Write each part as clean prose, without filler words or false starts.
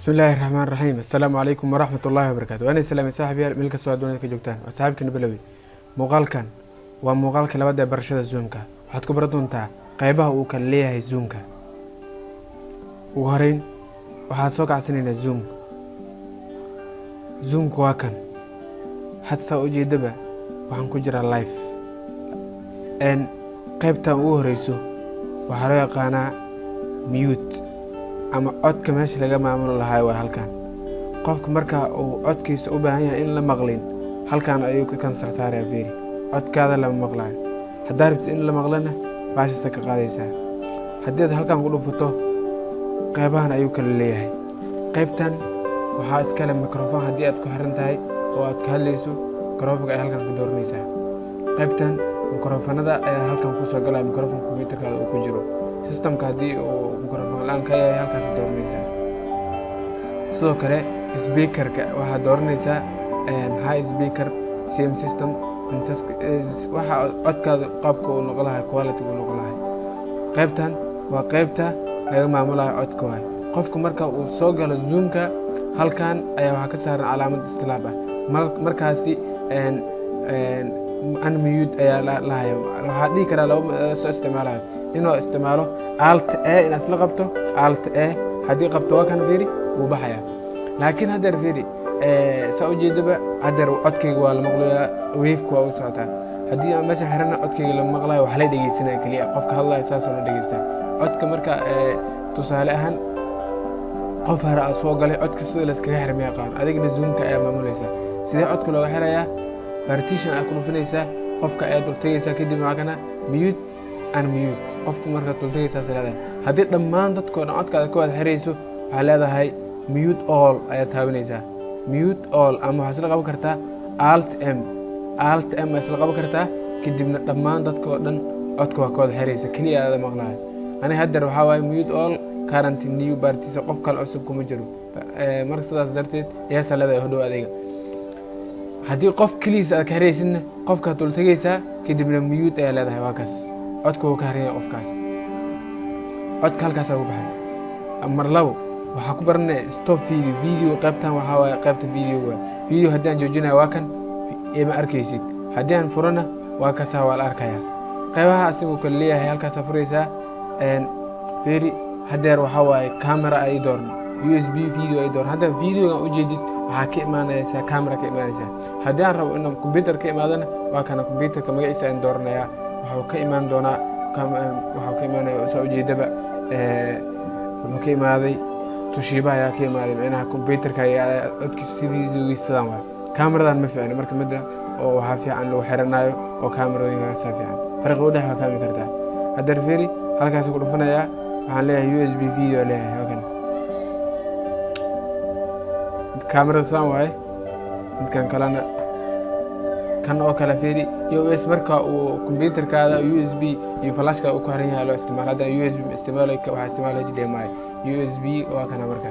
Bismi illaahi raxmaan raxiim. Assalaamu calaykum waraxmat ullaahi wabarakaatu. Waana salaamay, saaxiibyaal, meel kastoo aad dunida ka joogtaan. Waa saaxiibkiina Balawi. Muuqaalkan waa muuqaalka labaad ee barashada Zoomka. Waxaad ku baran doontaa qeybaha uu kala leeyahay Zoomka. Ugu horeyn waxaad soo kacsanaynaa Zoom. Zoomka waa kan had saa ujeedaba, waxaan ku jiraa live. N qeybtan ugu horeyso waxaa loo yaqaanaa mute ama codka meesha laga maamuli lahaa waa halkan. Qofka marka uu codkiisa u baahan yahay in la maqlin, halkan ayuu ka cancel saaraya. Fiiri, codkaada lama maqlayo. Haddaa rabtid in la maqlana, baashasa ka qaadaysaa. Haddii aad halkan ku dhufato, qeybahan ayuu kala leeyahay. Qeybtan waxaa iskale microphone. Haddii aad ku xiran tahay oo aad ka hadlayso, microphoneka ayaa halkan ka dooranaysaa. Qeybtan microfonada ayaa halkan kusoo galaya, microphone computerkaada uu ku jiro systemka. Haddii uu microphone la-aan ka yahay, halkaas dooranaysaa. Sidoo kale speakerka waxaad dooranaysaa high speaker, same system, waxa codkaada qaabka uu noqon lahay, quality uu noqon lahay. Qaybtan waa qaybta laga maamulayo codka waay. Qofka marka uu soo galo Zoomka, halkan ayaa waxaa ka saaran calaamad istilaab ah. Markaasi unmute ayaa lahaya. Waxaa dhihi karaa laba soo isticmaalayo inuu isticmaalo Alt A, in isla qabto Alt A. Haddii qabto, waa kan, fiiri, wuu baxaya. Laakiin haddeer fiiri, saa ujeedaba, haddeer codkayga waa la maqlayaa, waveka waa u socotaa. Haddii aan meesha xirana, codkayga la maqlayo, wax la dhegeysanaya keliya qofka hadlaya, saasoo la dhegeystaa codka. Marka tusaale ahaan, qof hore aa soo galay, codka sida layskaga xira ma yaqaan. Adigna Zoomka ayaa maamulaysaa. Sidee codka looga xirayaa? Partition ayaa ku dhufinaysaa, qofka ayaa dultagaysaa, kadib waa kana mute, unmute. Qofka marka dultagaysaas leedahay. Haddii dhammaan dadkoo dhan codkaada ka wada xirayso, waxaa leedahay mute all ayaad taabanaysaa, mute all, ama waxaad isla qaban kartaa Alt M. Alt M aad isla qaban kartaa, kadibna dhammaan dadka oo dhan codka waa ka wada xiraysa, keliya aada maqlayo. Aniga haddeer waxaa waaye mute all current new participants, qof kale cusub kuma jiro. Marka sidaas darteed iyaasaa leedahay hodhow adiga. Haddii qof keligiisa aad ka xiraysidna, qofkaad dul tegaysaa, kadibna mute ayaa leedahay. Waa kaas, codka wuu ka xiran yahay qofkaas. Codka halkaasaa ku baxay. Mar labo waxaa ku baranaya stop video. Video qaybtan waxaa waaye qaybta video waay. Video haddii aan joojinayo, waa kan, ima arkaysid. Haddii aan furana, waa kasaa, waa la arkayaa. Qaybaha asiguu kale leeyahay, halkaasaa furaysaa. Fiiri, haddeer waxaa waaye camera ay dooran, USB video ay dooran. Hadda videogan ujeedid waxaa ka imaanaysaa camera ka imaanaysaa. Haddii aan rabo inuu computer ka imaadana, waa kana, computerka magaciisa ayaan dooranayaa. Wuxuu ka imaan doonaa, wuxuu ka imaanaya, saa ujeedaba, wuxuu ka imaaday Toshiba ayaa ka imaaday. Micnaha computerka ayaa codkiisa sidiisa sidaan waay. Cameradan ma fiicno. Marka midda oo waxaa fiican lagu xiranayo oo cameradooyinkaasaa fiican. Farqi u dhex waa fahmi kartaa. Haddeer fiiri, halkaas ku dhufanayaa, waxaan leeyahay USB video leeyahay, waa kan. Camerada saan waaye, midkan kalena kan oo kale. Fiiri, US marka uu computerkaada USB iyo flashka uu ku xiran yahay loo isticmaalo. Hadda USB isticmaalo, waxaa isticmaala HDMI. USB waa kana. Marka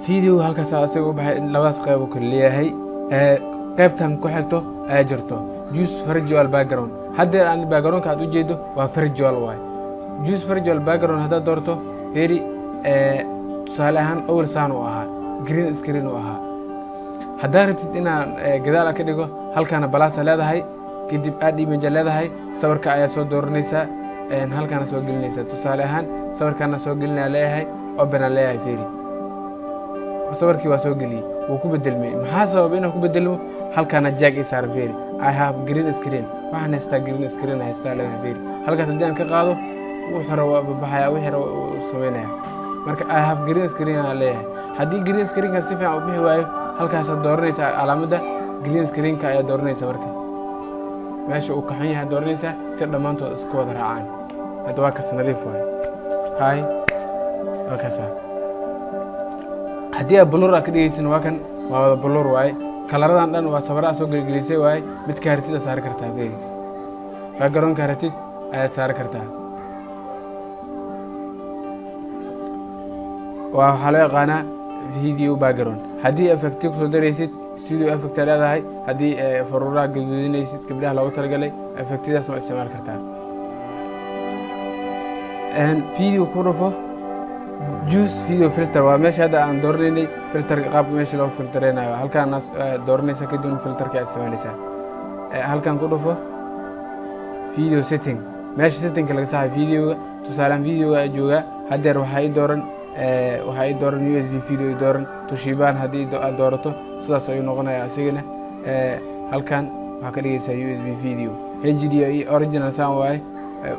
video halkaas asaga u baxay, labadaas qayb uu kala leeyahay. Qaybtan ku xigto ayaa jirto use virtual background. Haddeer aan backgroundka aad ujeedo waa virtual waay. Use virtual background haddaad doorto, fiiri, tusaale ahaan awal saan uu ahaa, green screen uu ahaa. Haddaad rabtid inaan gadaal ka dhigo, halkaana plusa leedahay, kadib add image leedahay, sawirka ayaa soo dooranaysaa, halkaana soo gelinaysaa. Tusaale ahaan sawirkaana soo gelinaya leeyahay, open aan leeyahay. Fiiri, sawirkii waa soo geliyey, wuu ku bedelmay. Maxaa sababa inuu ku bedelmo? Halkaana check ii saaran. Fiiri, I have green screen, waxaan haystaa green screen haystaa leedahay. Fiiri, halkaas haddii aan ka qaado, wuxuu rabo baxaya, wixii rabo uu sameynaya. Marka I have green screen aan leeyahay. Haddii green screenka si fiican u bixi waayo, halkaasaad dooranaysaa, calaamadda green screenka ayaa dooranaysa. Marka meesha uu kaxan yahay dooranaysaa si dhammaantood isku wada raacaan. Hadda waa kas, nadiif waaye. Hay, waa kasaa. Haddii aad blur aad ka dhigaysin, waa kan, waa wada blur waaye. Kalaradan dhan waa sawiraha soo gelgelisay waaye. Midka haratid aad saari kartaa. Fiiri, backgroundka haratid ayaad saari kartaa. Waa waxaa loo yaqaanaa video background. Haddii effecti kusoo daraysid, studio effect aa leedahay. Haddii faruuraha gaduudinaysid, gabdhaha loogu talagalay, effectidaas waa isticmaali kartaa. Video ku dhufo. Choose video filter waa meesha hadda aan dooranaynay filterka, qaabka meesha loo filtereynayo. Halkaan dooranaysa, kadibna filterka isticmaalaysaa. Halkan ku dhufo. Video setting, meesha settingka laga saxay videoga. Tusaalaan videoga ay joogaa haddeer, waxaa ii dooran USB video ii dooran. Toshiba haddii aad doorato, sidaas ayuu noqonayaa asigana. Halkan waxaa ka dhigaysaa USB video HD original saan waaye.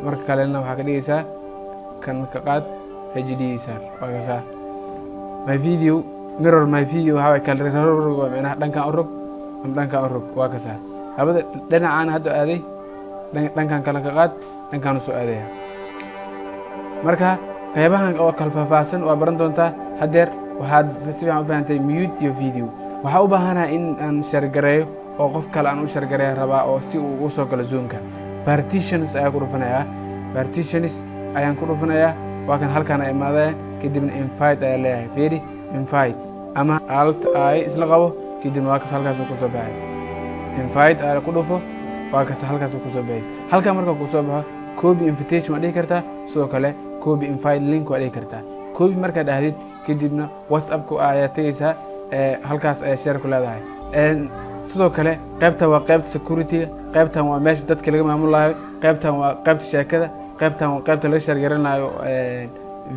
Marka kalena waxaa ka dhigaysaa kan ka qaad, HD saar, waa kasaa. My video, mirror my video, waxaa waye kala rog, waa micnaha dhankan u rog ama dhankan u rog, waa kasaa. Labada dhinacaan hadda aaday, dhankan kale ka qaad, dhankan usoo aadaya. Marka qeybahan oo kala faahfaahsan waa baran doontaa. Haddeer waxaad si fiican u fahantay mute iyo video. Waxaa u baahanahay in aan share gareeyo oo qof kale aan u share gareeya rabaa oo si uu u soo galo Zoomka. Participants ayaa ku dhufanayaa, participants ayaan ku dhufanayaa. Waa kan, halkaan ay imaadaya, kadibna invite ayaa leeyahay. Fiiri, invite ama Alt I isla qabo, kadibna waa kas, halkaas kusoo baxay. Invite ayaa ku dhufo, waa kas, halkaas kusoo baxay. Halkan marka kusoo baxo, copy invitation waa dhihi kartaa, sidoo kale copy invite link waa dhihi kartaa. Copy markaad dhahdid, kadibna WhatsAppka ayaa tegeysaa, halkaas ayaa share ku leedahay. Sidoo kale qaybtan waa qaybta security-ga, qaybtan waa meesha dadka laga maamulayo, qaybtan waa qaybta sheekada, qaybtan waa qaybta laga share garanayo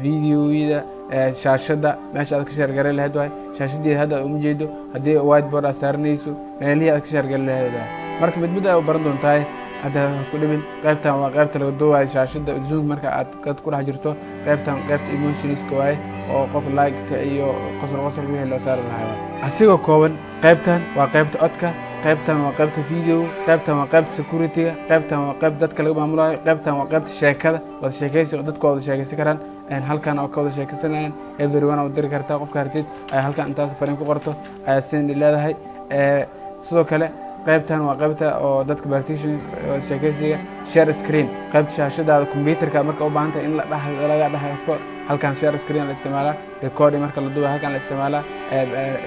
videoyada, shaashadda meesha aad ka share garan lahayd waay. Shaashadeeda hadda aad uma jeedo, haddii whiteboard aad saaranayso, meelihii aad ka share garan lahayd waay. Marka mid mid ay u baran doontahay, hadda hasku dhibin. Qaybtan waa qaybta laga duubayo shaashadda Zoom marka aad dad ku dhex jirto. Qaybtan qaybta emotionska waaye, oo qof like iyo qosol qosol wixii loo saari lahaa waay. Asigoo kooban, qaybtan waa qaybta codka, qaybtan waa qaybta video, qaybtan waa qaybta security-ga, qaybtan waa qayb dadka laga maamulayo, qaybtan waa qaybta sheekada, wada sheekaysi, dadka wada sheekaysan karaan halkan oo ka wada sheekaysanayaan. Everyone u diri kartaa, qofka hartid ayaa halkan intaas fariin ku qorto ayaa send leedahay. Sidoo kale qaybtan waa qaybta oo dadka participants, wada sheekaysiga. Share screen, qaybta shaashadaada computerka marka u baahan tahay in la dhex laga dhex arko, halkan share screen la isticmaalaa. Recording marka la duubayo halkan la isticmaalaa.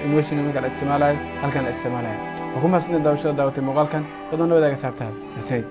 Emotion marka la isticmaalayo halkan la isticmaalayo. Waa ku mahadsantahay daawashada daawatay muuqaalkan. Fadlan la wadaaga saabtaada. Masaid.